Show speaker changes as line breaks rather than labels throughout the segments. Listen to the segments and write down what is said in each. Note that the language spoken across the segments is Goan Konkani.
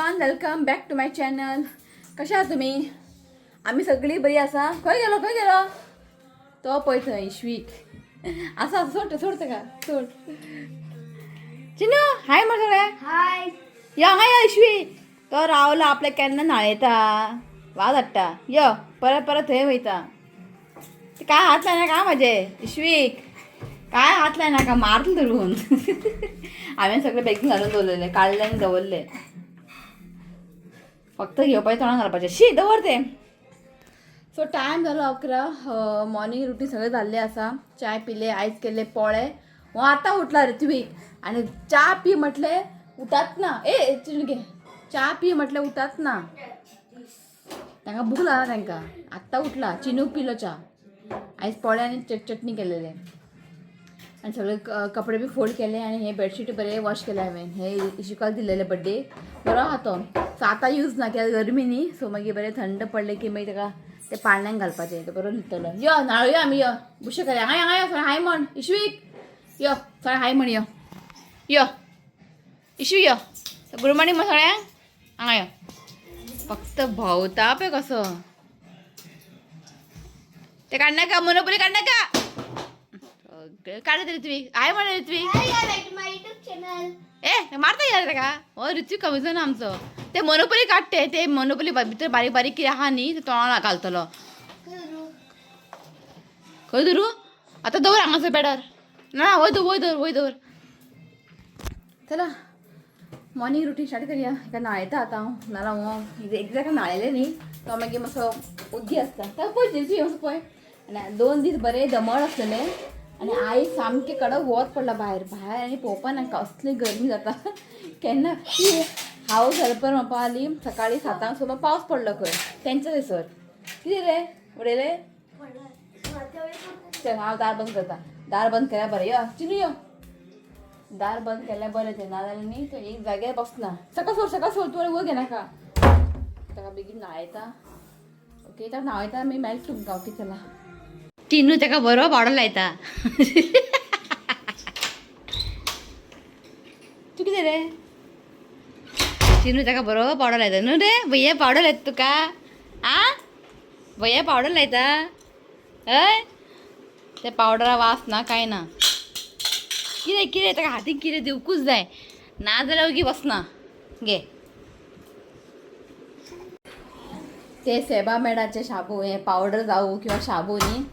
Everyone, welcome back to my channel. कशा आहात तुम्ही? आम्ही सगळी बरी आसा. खंय गेलो खंय गेलो तो पळय थंय इश्वीक आसा. सोड सोड ताका सोड. चिनू हाय म्हण सगळ्या.
हाय.
यो हांगा यो इश्वी. तो रावला आपल्याक केन्ना न्हाळयता वाज हाडटा. यो परत परत थंय वयता. ते काय हात लायनाका म्हाजे इश्वीक, काय हात लायनाका, मारतलो धरून. हांवें सगळे बॅगीन घालून दवरलेले, काडले आनी दवरले. फक्त घेवपाचें तोंडान घालपाचें. शी दवर ते. सो टायम जालो 11. मॉर्निंग रुटीन सगळें जाल्लें आसा. चाय पिले, आयज केल्ले पोळे. हो आतां उठला ऋत्वीक आनी च्या पी म्हटलें उठात ना. ए चिनू घे. च्या पी म्हटलें उठात ना. तांकां भूक लागला तांकां. आत्तां उठला. चिनूक पिलो च्या. आयज पोळे आनी चटणी केलेले आनी सगळे कपडे बी फोल्ड केले आनी हे बेडशीट बरे वॉश केले हांवें. हे इशिकाल दिलेले बड्डे बरो आहा तो. सो आतां यूज ना कित्याक गरमी न्ही. सो मागीर बरें थंड पडलें की मागीर ताका ते पाळण्यांक घालपाचें. तो बरो न्हिदतलो. यो न्हाळुया आमी. यो बुशे करया. हांगा हांगा यो. सगळें हाय म्हण इश्वीक. यो सगळें हाय म्हण. यो यो इशू यो. गुड मॉर्निंग म्हण सगळ्यांक. हांगा यो. फक्त भोंवता पळय कसो. ते काडनाका, मोनोपोली काडनाका. सगळें काडले ते ऋत्वीक. हाय म्हण Ritvik.
Hi, back to my YouTube channel.
ए मारता यार ताका. हो ऋत्वीक कमी ना आमचो. ते मोनोपोली काडटे. ते मोनोपोली भितर बारीक बारीक कितें आहा न्ही ते तोंडाक घालतलो. खंय धरू आतां? दवर हांगासर बेडार. ना वय दवर, वय दवर, वय दवर. चला मॉर्निंग रुटीन स्टार्ट करया. हेका न्हाळयता आतां हांव. नाल्यार हांव एकदां ताका न्हाळयलें न्ही तो मागीर मातसो ओग्गी आसता. ताका पळय जेजू मातसो पळय. आनी 2 दीस बरें दमळ आसलेलें आनी आयज सामकें कडक वत पडला भायर. भायर आनी पळोवपा नाका असली गरमी जाता. केन्ना ती हावस हेल्पर म्हणपा आली सकाळी 7 सुमार. पावस पडलो खंय तेंच्या थंयसर. कितें रे उडयलें? चल हांव दार बंद करता. दार बंद केल्यार बरें. यो चिनू यो. दार बंद केल्यार बरें तें. नाजाल्यार न्ही तो एक जाग्यार बसना. सकाळ सोड, सकाळ सोड. तूं वयर घेनाका. ताका बेगीन न्हाळयता. ओके ताका न्हावयता मागीर मेळटा तुमकां. ओके चला. टिनू ताका बरो पावडर लायता. तूं कितें रे? चिनू ताका बरो पावडर लायता न्हू रे. भैया पावडर लायता तुका? आ भैया पावडर लायता? हय ते पावडरा वास ना काय ना. कितें कितें ताका हातीक कितें दिवकूच जाय, नाजाल्यार ओगी बसना. घे ते सेबा मेडाचे शाबू. हे पावडर जावं किंवा शाबू न्ही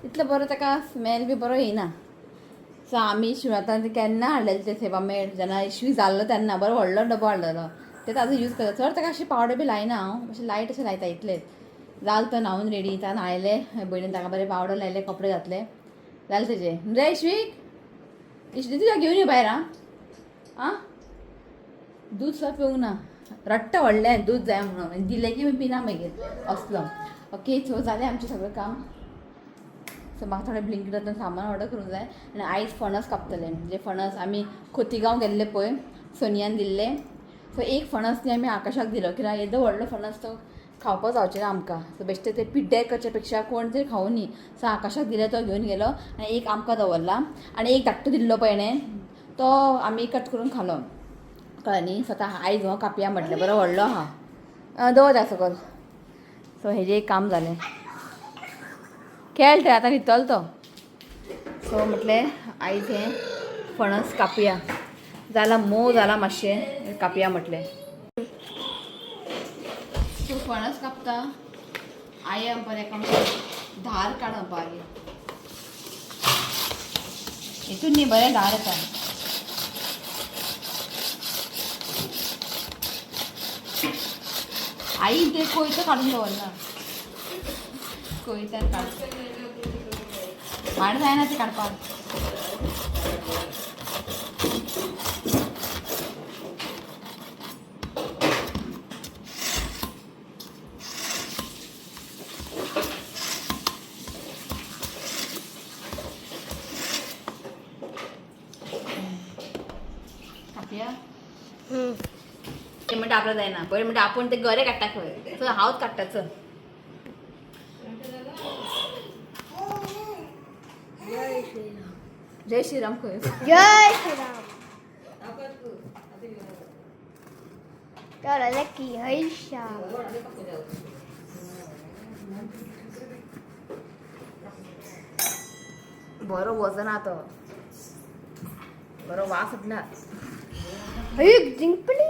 इतलो बरो ताका स्मेल बी बरो येयना. सो आमी शिवरातान केन्ना हाडलेले ते सेबा मेड जेन्ना इशवी जाल्लो तेन्ना बरो व्हडलो डबो हाडलेलो. ते आजून यूज करता. चड ताका अशी पावडर बी लायना हांव. अशें लायट अशें लायता इतलेंच. जालें तो न्हांवन रेडी. ताका न्हायलें भयणीन ताका बरें पावडर लायलें, कपडे घातले, जालें तेजें. रे इशवीक, इशवी तुज्या घेवन यो भायर. आं आं दूद सुद्दां पिवंक ना. रडटा व्हडलें दूद जाय म्हणून. दिलें की पिना मागीर असलो. ओके सो जालें आमचें सगळें काम. सो म्हाका थोडें ब्लिंकिटांतल्यान सामान ऑर्डर करूंक जाय आनी आयज फणस कापतले. म्हणजे फणस आमी खोतीगांव गेल्ले पळय सोनियान दिल्ले. सो एक फणस न्ही आमी आकाशाक दिलो कित्याक येदो व्हडलो फणस तो खावपाक जावचें ना आमकां. सो बेश्टे ते पिड्ड्यार करचे पेक्षा कोण तरी खावूं न्ही. सो आकाशाक दिलें, तो घेवन गेलो आनी एक आमकां दवरला आनी एक धाकटो दिल्लो पळय हेणें तो आमी कट करून खालो. कळ्ळें न्ही? सो आतां आयज हो कापया म्हटलें. बरो व्हडलो आहा. दवर त्या सकयल. सो हेजें एक काम जालें. खेळ ते आतां न्हिदतलो तो. सो म्हटलें आयज हें फणस कापया. जाला मोव जाला मातशें कापया म्हटलें. सो फणस कापता. आई आमकां एका धार काड म्हणपा लागली. हितून न्ही बरें धार येता. आई ते कोयतो काडून दवरला. कोयत्यान काड माड जायना ते काडपाक. कापया. ते म्हणटा आपलं जायना. पयलीं म्हणटा आपूण ते गरे काडटा खंय. सो हांवच काडटा. चल
जय श्रीराम.
जय श्रीराम खंय.
जय श्रीराम. 到了再给一下。
बरो वजन हा तो, बरो वास उठला.
哎，顶不灵？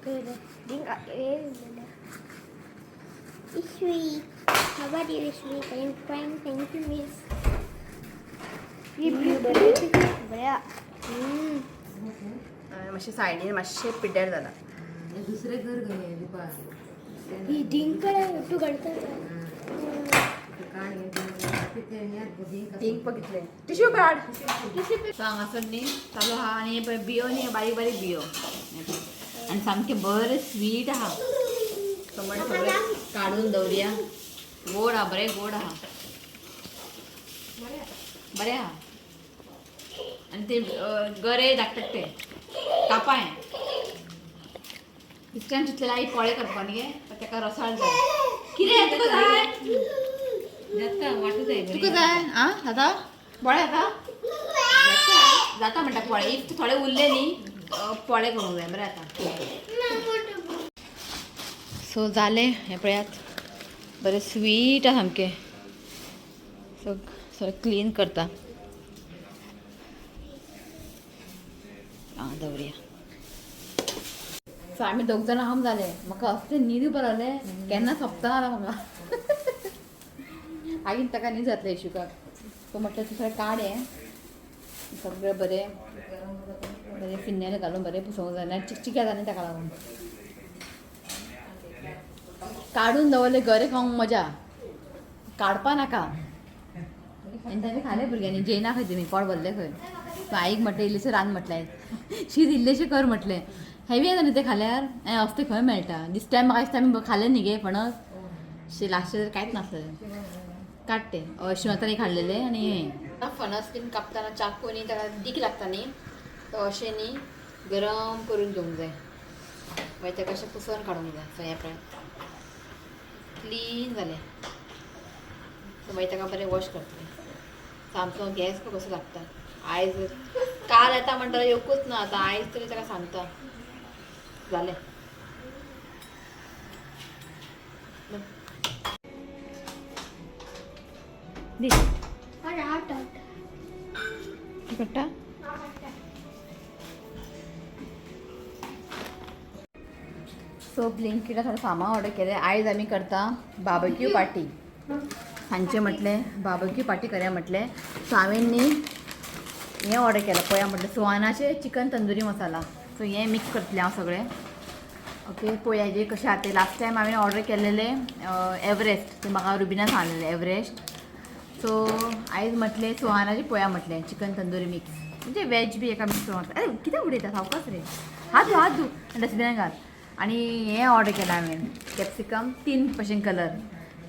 对的，顶个哎，一水，nobody is sweet. I'm fine, thank you, miss. बऱ्या.
मातशें सायडीन मातशें पिड्ड्यार जाला.
दुसरें घर घे दीपा.
ही डिंकळ तू करता.
डिंक बघितले, टिश्यू काढ. सो हांगासर न्ही चालू आहा आनी हे पळय बियो न्ही, बारीक बारीक बियो आनी सामकें बरें स्वीट आहा. सो म्हणटा सगळें काडून दवरया. गोड आहा, बरें गोड आहा, बरें आहा. आनी ते गरे धाकटे ते कापाय इतल्यान चितलें आई पोळे करपा न्ही गे, तेका रसाळ जाय. कितें तुका जाय?
जाता वाटू जाय.
तुका जाय आ जाता पोळे जाता जाता म्हणटा पोळे. If थोडे उरले न्ही पोळे करूंक जाय. बरें जाता. सो जालें, हें पळयात, बरें स्वीट आहा सामकें. सो सगळें क्लीन करता आं दवरया. सो आमी दोग जाणां आम जालें. म्हाका असलें न्हीद उबो रावलें, केन्ना सोंपता जाल्यार म्हाका आगीन ताका न्हीद जातलें इशुकाक. सो म्हटलें तूं सगळें काड हें सगळें बरें बरें फिनेल घालून बरें पुसोवंक जाय, नाल्यार चिकचिक जाता न्ही ताका लागून. काडून दवरलें गरे खावंक मजा, काडपा नाका. आनी तांणी खालें भुरग्यांनी, जेयना खंय तुमी, पोट भरलें खंय. सो आईक म्हटलें इल्लेशें रांद म्हटलें, शीत इल्लेशें कर म्हटलें. हेवी जाता न्ही तें खाल्यार. आनी असतें खंय मेळटा दीस टायम. म्हाका दिसता आमी खालें न्ही गे फणस शी लास्टचे कांयच नासलें. काडटे शिवतानी खाल्लेलें. आनी हें फणस बीन कापतना चाकू न्ही ताका दीक लागता न्ही, तो अशें न्ही गरम करून घेवंक जाय, मागीर ताका अशें पुसोवन काडूंक जाय. सो हें पळय क्लीन जालें. सो मागीर ताका बरें वॉश करतलें. सामको गॅस पळय कसो लागता. आयज काल येता म्हणटा येवकूच ना, आतां आयज तरी ताका सांगता. जालें. दी.
आठ.
कट्टा. सो ब्लिंकिटा थोडें सामान ऑर्डर केलें. आयज आमी करता बार्बेक्यू पार्टी. सांजचें म्हटलें बार्बेक्यू पार्टी करया म्हटलें. सो हांवें न्ही हें ऑर्डर केलां पळया म्हटलें, सुवानाचें चिकन तंदुरी मसाला. सो हें मिक्स करतलें हांव सगळें. ओके, पळोवया जे कशें आहा तें. लास्ट टायम हांवें ऑर्डर केलेलें एवरेस्ट, तें म्हाका रुबिना सांगलेलें एवरेस्ट. सो आयज म्हटलें सुहानाचें पळोवया म्हटलें चिकन तंदुरी मिक्स, म्हणजे वेज बी एका मिक्स करून. अरे कितें उडयता, सावकाश रे, हात धू, हात धू आनी डस्टबिनान घाल. आनी हें ऑर्डर केलां हांवें कॅप्सिकम तीन भशेन कलर,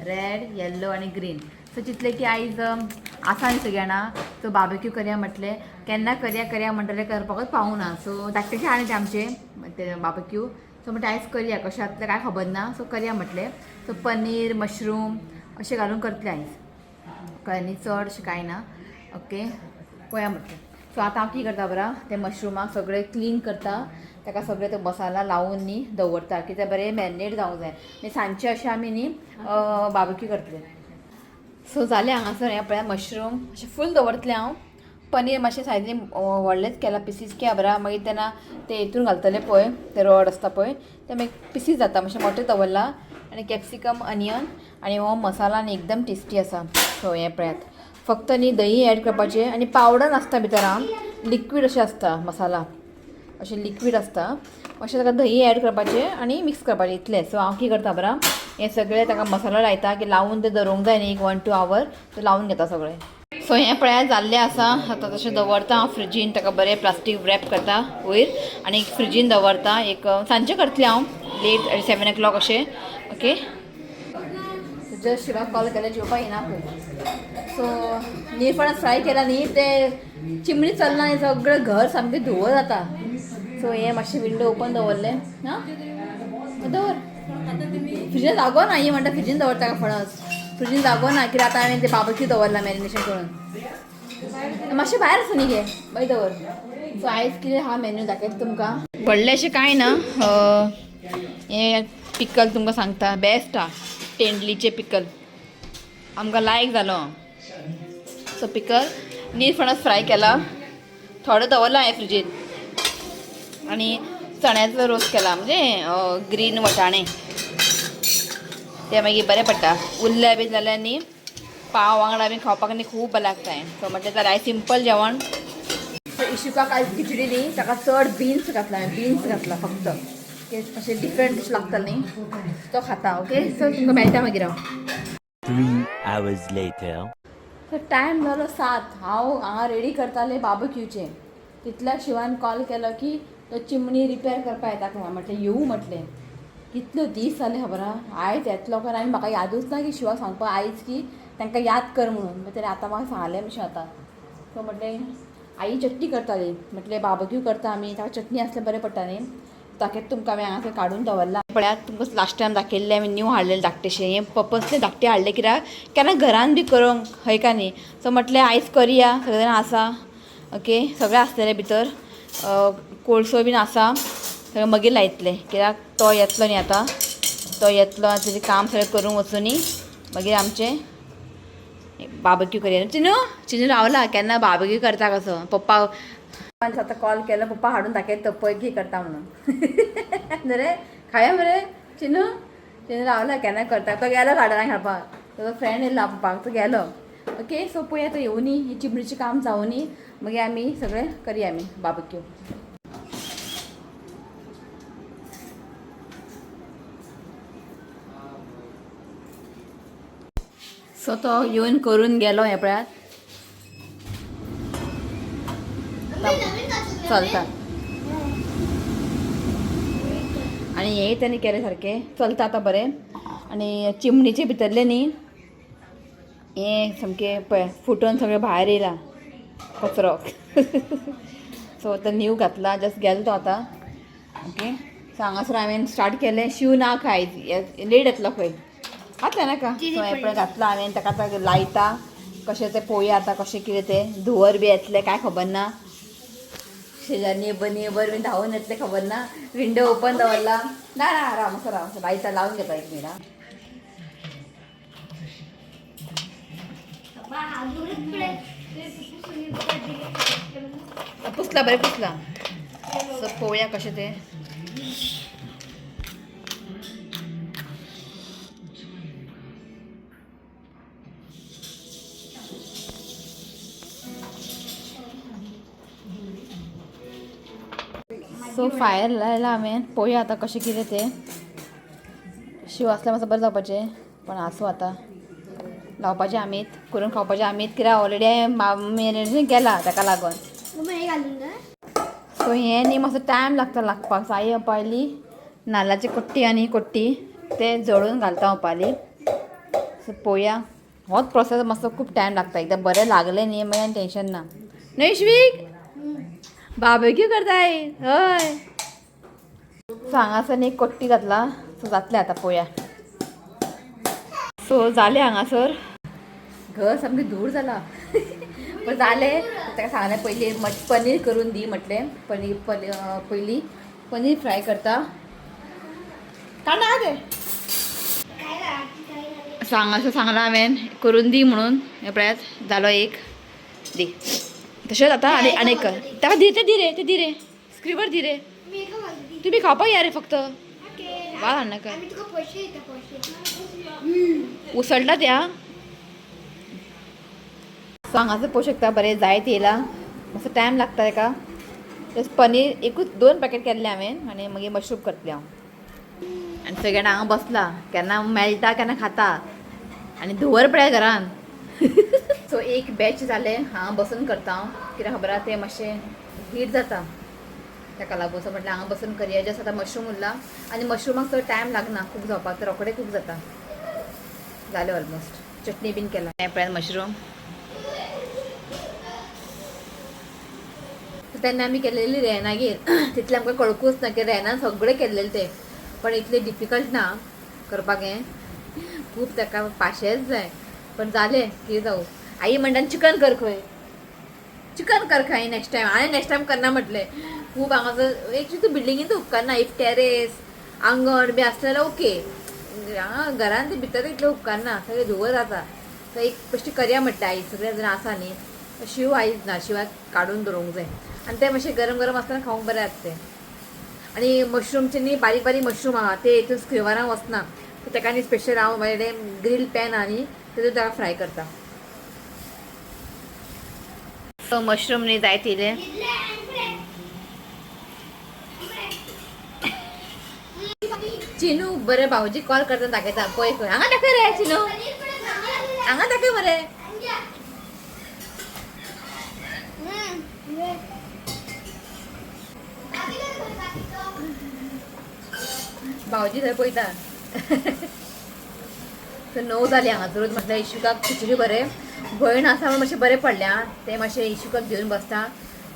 रेड, येल्लो आनी ग्रीन. सो चिंतलें की आयज आसा न्ही सगळीं जाणां, सो बार्बेक्यू करया म्हटलें. केन्ना करया करया म्हणटलें, करपाकूच पावूंक ना. सो धाकटेशें आहा न्ही तें आमचें तें बार्बेक्यू. सो म्हणटा आयज करया, कशें जातलें कांय खबर ना, सो करया म्हटलें. सो पनीर मशरूम अशें घालून करतलें आयज, कळ्ळें न्ही, चड अशें कांय ना. ओके, पळया म्हटलें. सो आतां हांव कितें करता बरा, ते मशरुमाक सगळें क्लीन करता, ताका सगळें ते मसाला लावून न्ही दवरता, कित्याक बरें मॅरिनेट जावंक जाय. मागीर सांजचें अशें आमी न्ही बार्बेक्यू करतले. सो जालें हांगासर हें पळया मशरूम अशें फूल दवरतलें हांव. पनीर मातशें सायडीन व्हडलेंच केलां पिसीस कित्याक बरा, मागीर तेन्ना ते हितून घालतले पळय, ते रॉड आसता पळय, ते मागीर पिसीस जाता, मातशें मोटें दवरलां. आनी कॅप्सिकम, अनियन आनी हो मसाला न्ही एकदम टेस्टी आसा. सो हें पळयात, फक्त न्ही दही एड करपाचें आनी पावडर नासता भितर, आं लिक्वीड अशें आसता मसाला, अशें लिक्वीड आसता अशें. ताका दही एड करपाचें आनी मिक्स करपाचें, इतलें. सो हांव कितें करता बरा, हें सगळें ताका मसालो लायता की लावून तें दवरूंक जाय न्ही एक 1-2 our, तें लावून घेता सगळें. सो हें पळयात जाल्लें आसा. आतां तशें दवरता हांव फ्रिजीन, ताका बरें प्लास्टीक रॅप करता वयर आनी फ्रिजीन दवरता. एक सांजचें करतलें हांव लेट 7 o'clock अशें. ओके, जस्ट शिवाक कॉल केल्यार जेवपाक येना पळय. सो निरफणस फ्राय केला न्ही, ते चिमणी चलना न्ही, सगळें घर सामकें धुंवर जाता. सो हें मातशें विंडो ओपन दवरलें. आं दवर फ्रिजीन जागो ना, ही म्हणटा फ्रिजीन दवरता का फणस, फ्रिजीन जागो ना, कित्याक आतां हांवें ते बाबरक्यू दवरला मॅरिनेशन करून. मातशें भायर आसा न्ही गे मागीर दवर. सो आयज कितें हा मेन्यू दाखयता तुमकां. व्हडलें अशें कांय ना. हें पिकल तुमकां सांगता बेस्ट हा, तेंडलीचें पिकल आमकां लायक जालो. सो पिकल नीर फणस फ्राय केला, थोडो दवरला हांवें फ्रिजीन. आनी चण्याचो रोस केला, म्हणजे ग्रीन वटाणे, ते मागीर बरें पडटा उरले बी जाल्यार न्ही पाव वांगडा बी खावपाक न्ही खूब बरें लागता. सो म्हटलें जाल्यार आयज सिंपल जेवण. सो इशुकाक आयज खिचडी न्ही, ताका चड बिन्स घातला हांवें, बिन्स घातला फक्त, ते अशें डिफरंट कशें लागतलें न्ही, तो खाता. ओके, सो तुमकां मेळटा मागीर हांव.
3 hours later.
So time जालो 7. हांव हांगा रेडी करतालें बार्बक्यूचें, तितल्या शिवान कॉल केलो की तो चिमणी रिपेर करपाक येता खंय. म्हटलें येवं, म्हटलें कितलो दीस जाले खबर आहा आयज येतलो काय आनी म्हाका यादूच ना की शिवाक सांगपाक आयज की तांकां याद कर म्हणून. मागीर तेणें आतां म्हाका सांगलें मातशें आतां. सो म्हटलें आई चटणी करताली, म्हटलें बार्बक्यू करता आमी, ताका चटणी आसल्यार बरें पडटा न्ही. दाखयता तुमकां हांवें हांगासर काडून दवरलां. पळयात तुमकां लास्ट टायम दाखयल्लें हांवें न्यू हाडलेलें धाकटेशें, हें पर्पसली धाकटें हाडलें कित्याक केन्ना घरान बी करूंक हय काय न्ही. सो म्हटलें आयज करया, सगळे जाणां आसा. ओके, सगळें आसतलें भितर, कोळसो बीन आसा, सगळें मागीर लायतलें कित्याक तो येतलो न्ही आतां, तो येतलो आनी तेजें काम सगळें करूंक वचुनी मागीर आमचें बार्बक्यू करया. चिनू चिनू रावला केन्ना बार्बक्यू करता कसो. पप्पा आतां कॉल केलो, पप्पा हाडून दाखयता पळय की करता म्हणून. रे खाया मरे चिनू, चिनू रावला केन्ना करता. तो गेलो गार्डनाक खेळपाक, ताजो फ्रेंड येयला पप्पाक, तो गेलो. ओके, सो पळया तो येवनी, ही चिमणीचें काम जावनी मागीर आमी सगळें करया आमी बार्बक्यू. सो तो येवन करून गेलो हें पळयात चलता. आनी हें तेणी केलें सारकें चलता आतां बरें. आनी चिमणीचे भितरलें न्ही हें सामकें पळय फुटून सगळें भायर येयला कचरो. सो आतां न्यू घातला, जस्ट गेलो तो आतां. ओके, सो हांगासर हांवें स्टार्ट केलें. शिव ना खाय, लेट येतलो खंय, घातलें नाका. सो हें पळय घातलां हांवें, ताका आतां लायता कशें तें पळोवया आतां कशें कितें तें. धुंवर बी येतलें काय खबर ना, शेजारी नेबर नेबर बीन धांवून येतलें खबर ना. विंडो ओपन दवरला ना ना राव मातसो, राव मातसो, लायता लावन घेता एक मिनट. पुसला बरें पुसला. सो पळोवया कशें तें. सो फायर लायला हांवें, पळोवया आतां कशें कितें तें. शिव आसल्यार मातसो बरें जावपाचें, पण आसूं आतां लावपाचें आमीत करून खावपाचें आमीत, कित्याक ऑलरेडी हांवें मॅरिनेशन केला ताका लागून. सो हें न्ही मातसो टायम लागता लागपाक. सो आई पयली नाल्लाची कोट्टी आनी कोट्टी ते जळून घालता ओपाली. सो पळोवया, होच प्रोसेस मातसो खूब टायम लागता. एकदां बरें लागलें न्ही मागीर आनी टेंशन ना. न्हय इश्वीक बार्बेक्यू करताय हय. सो हांगासर न्ही कोट्टी घातला, सो जातलें आतां पळोवया. सो जालें हांगासर घर सामकें धूर जाला, पण जालें. ताका सांगलें पयलीं पनीर करून दी म्हटलें. पनीर पयलीं पनीर फ्राय करता. काडना तें सांग असं सांगलां हांवें करून दी म्हणून. हें पळयात जालो एक दी. तशेंच आतां आनी आनी कर ताका दी, तें दी रे, तें दी रे, स्क्रिबर दी रे. तुमी खावपाक या रे फक्त, वाल हाडनाका. उसळटा त्या. सो हांगासर पळोवंक शकता बरें जायत येयला, मातसो टायम लागता तेका. तशें पनीर एकूच 2 पॅकेट केल्लें हांवें आनी मागीर मशरूम करतलें हांव. आनी सगळे जाण हांगा बसला, केन्ना मेळटा केन्ना खाता आनी धुंवर पळय घरान. सो एक बॅच जालें हांगा बसून करता हांव, कित्याक खबर आहा तें मातशें हीट जाता ताका लागून. सो म्हटलें हांगा बसून करया. जस्ट आतां मशरूम उरला आनी मशरुमाक चड टायम लागना कूक जावपाक, तर रोखडें कूक जाता. जालें ऑलमोस्ट, चटणी बीन केला. हें पळयात मशरूम. तेन्ना आमी केलेली रेनागेर, तितलें आमकां कळकूच ना की रेनान सगळें केल्लेलें तें, पण इतलें डिफिकल्ट ना करपाक. हें खूब ताका पाशेंच जाय, पण जालें कितें जावं. आई म्हणटा चिकन कर खंय. चिकन कर खाई नेक्स्ट टायम. आनी नेक्स्ट टायम करना म्हटलें. खूब हांगासर एक तूं बिल्डिंगेन तूं उपकारना. If terrace आंगण बी आसलें जाल्यार ओके, हांगा घरान ते भितर इतलें उपकारना, सगळें धुंवर जाता. सो एक बेश्टी करया म्हटलें आयज सगळे जाण आसा न्ही, शिव आयज ना, शिवाक काडून दवरूंक जाय. आनी तें मातशें गरम गरम आसतना खावंक बरें जाता तें. आनी मशरूमचे न्ही बारीक बारीक मशरूम आहा ते हितून स्क्रिवरान वचना, सो तेका न्ही स्पेशल हांव म्हाजे कडेन ग्रील पॅन आहा न्ही, तितून ताका फ्राय करता. सो मशरूम न्ही जाय तिले. चिनू बरें भाऊजी कॉल करता दाखयता पळय खंय हांगा दाखय रे चिनू, हांगा दाखय मरे. भाऊजी थंय पळयता. सो 9 जाली हांगासरूच. म्हटल्यार इशुकाक खिचडी बरें भयण आसा म्हणून मातशें बरें पडलें आं. तें मातशें इशुकाक घेवन बसता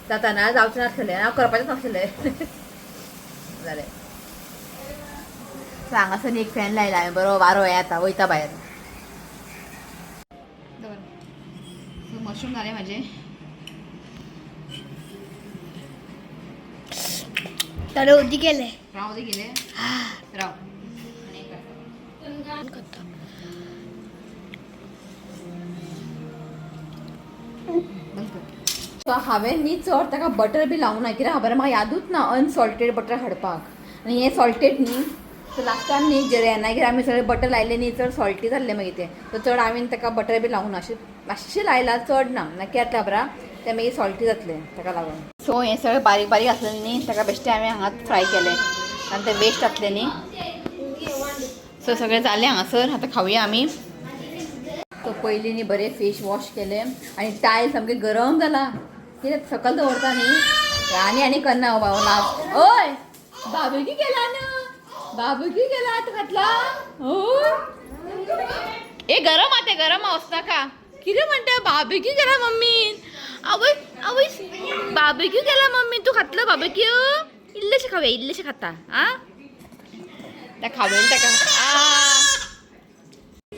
जाता ना, जावचें नासलें, हांव करपाचेंच नासलें जालें. सो हांगासर एक फॅन लायला हांवें, बरो वारो येता वयता भायर. सो मशरूम जालें म्हाजें.
तर उदी गेले.
राव दे गेले राव. सो हांवें न्ही चड ताका बटर बी लावंक ना, कित्याक खबर म्हाका यादूच ना अनसॉल्टेड बटर हाडपाक. आनी हें सॉल्टेड न्ही, सो लास्ट टायम न्ही जेन्ना आमी सगळें बटर लायलें न्ही, चड सॉल्टी जाल्लें मागीर तें. सो चड हांवें ताका बटर बी लावंक ना, अशें मातशें लायलां, चड ना, ना कित्याक खबर तें मागीर सॉल्टी जातलें ताका लागून. सो हें सगळें बारीक बारीक आसलें न्ही, ताका बेश्टें हांवें हांगाच फ्राय केलें आनी तें वेस्ट जातलें न्ही. सो सगळें जालें हांगासर, आतां खावया आमी. सो पयलीं न्ही बरें फेस वॉश केलें आनी टायल सामकें गरम जाला, कितें सकयल दवरता न्ही आनी आनी करना हो बाबा लास्ट. ओय बाबुकी केला ना, बाबुकी केला आतां घातला. ओय ए गरम आहा तें, गरम आहा, वचनाका. कितें म्हणटा बाबुकी केला मम्मीन. आवय आवय बाबुकी केला मम्मी, तूं खातलो बाबुक्यू? इल्लेशें खावया, इल्लेशें खाता आं, त्या खावयन ताका.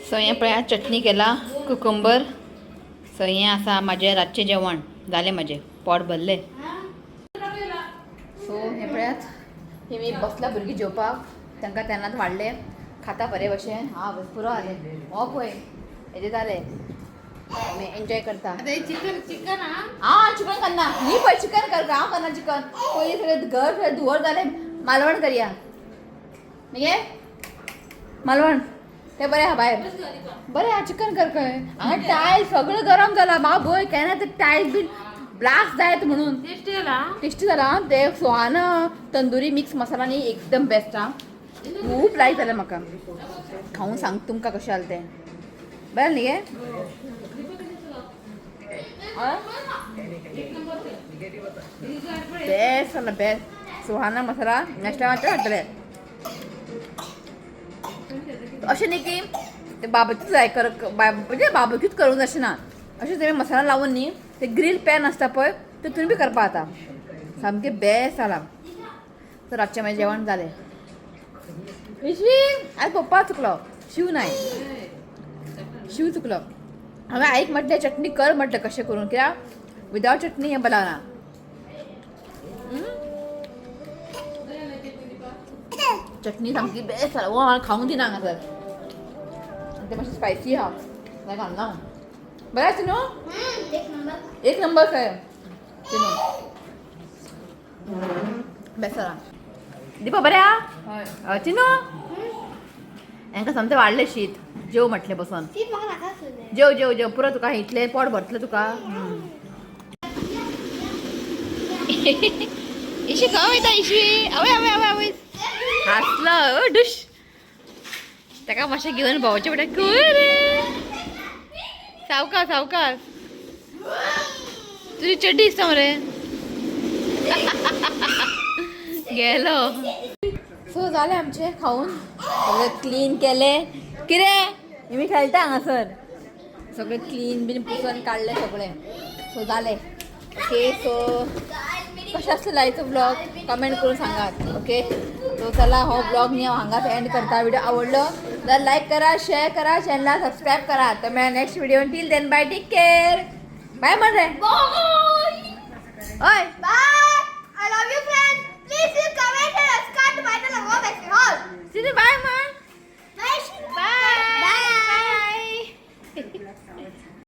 सो हें पळया चटणी केला, कुकुंबर. सो हें आसा म्हाजें रातचें जेवण जालें, म्हाजें पोट भरलें. सो हें पळयात, हें बसला भुरगीं जेवपाक, तांकां तेन्नाच वाडलें, खाता बरे भशेन. हा पुरो जालें, हो पळय हेजें जालें, आमी एन्जॉय करता.
चिकन चिकन हा.
आं चिकन करना न्ही पळय, चिकन कर, हांव करना चिकन. पयलीं सगळें घर सगळें धुंवर जालें, मालवण करया मगे, मालवण तें बरें आहा भायर, बरें आहा. चिकन कर खंय हांगा टायल सगळें गरम जाला बाबय, केन्ना ते टायल बीन ब्लास्ट जायत म्हणून.
टेस्टी जाला.
टेस्टी जाला ते सुहाना तंदुरी मिक्स मसाला न्ही एकदम बेस्ट आहा, खूब लायक जालें म्हाका. खावून सांग तुमकां कशें जालें तें. बरें न्ही गे? बेस्ट जाला, बेस्ट सुहाना मसाला. नेक्स्ट टायम आतां हाडटले. अशें न्ही की ते बाबत्यूच जाय कर, म्हणजे बाबत्यूच करूंक अशें ना, अशें तुमी मसाला लावून न्ही ते ग्रील पॅन आसता पळय तितून बी करपा जाता, सामकें बेस्ट जाला. तर रातचें मागीर जेवण जालें. विशी आज पप्पा चुकलो, शिव नाय, शिव चुकलो. हांवें आईक म्हटलें चटणी कर म्हटलें कशें करून, कित्याक विदावट चटणी हें बलाना. चटणी सामकी बेस्ट जाला, वो म्हाका खावंक दिना हांगासर. आनी तें मातशें स्पायसी आहा, जाल्यार घालना हांव. बरें आसा न्हू?
एक नंबर.
एक नंबर खंय चिनू, बेस्ट जाला. दीपा बरें आहा? चिनू हांकां सामकें वाडलें शीत, जेव म्हटलें बसोन.
शीत म्हाका नाका आसलें.
जेव जेव जेव, पुरो तुका, इतलें पोट भरतलें तुका. इशी खंय वयता इशी? आवय आवय आवय आवय हांसलो डूश. ताका मातशें घेवन भोंवचें पडटा. खंय रे सावकास सावकास, तुजी चड्डी दिसता मरे. गेलो. सो जालें आमचें खावन, सगळें क्लीन केलें. कितें आमी खेळटा हांगासर, सगळें क्लीन बीन पुसून काडलें सगळें. सो जालें. ओके, सो कशें आसलें आयचो ब्लॉग कमेंट करून सांगात. ओके, सो चला हो ब्लॉग न्ही हांव हांगाच एंड करता. व्हिडिओ आवडलो जाल्यार लायक करा, शेअर करा, चॅनला सबस्क्रायब करा. तर मेळ्या next video. Till then bye, take care, bye म्हण रे.
बाय.
हय.
बाय.